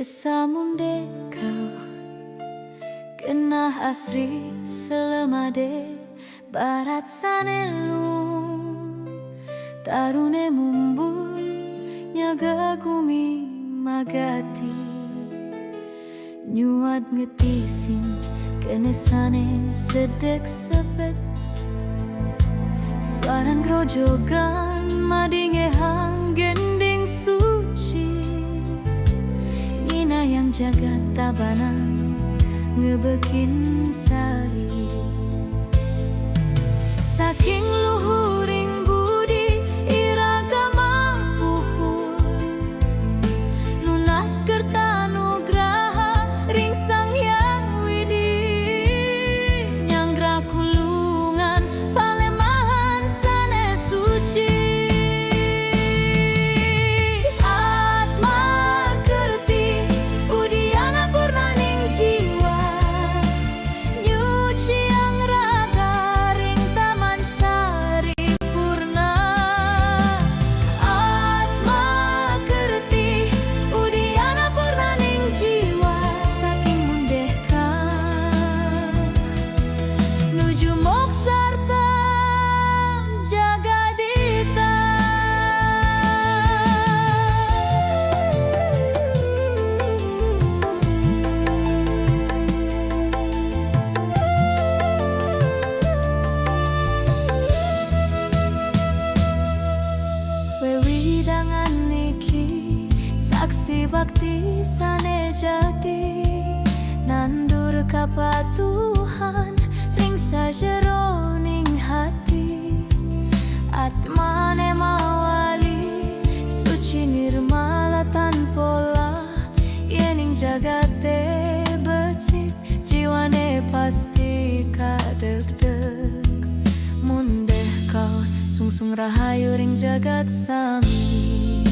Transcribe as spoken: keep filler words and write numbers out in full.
Samun deka genah asri selama de barat sane lum, tarune mumbun nyaga gumi magati. Nyuat ngetisin kene sane sedek sepet, suaran grojogan madingehang gending suci. Nyinayang jagat Tabanan ngebekin sari. Saking luhuring budi iraga mapupur, nunas kerta nugraha ring Sang Hyang Widi, nyanggra kulungan palemahan sane suci. Atma kerti udiana purnaning jiwa, nyuciang raga ring Taman Sari Purna. Atma kerti udiana purnaning jiwa, saking mundeka nuju moksarta jagadita. Wewidangan niki saksi bakti sane jati, nandur kapatuhan ring sajeroning ati. Atmane mawali suci nirmala tan polah, yening jagate becik, jiwane pasti kadegdeg. Mundeka sungsung rahayu ring jagat sami.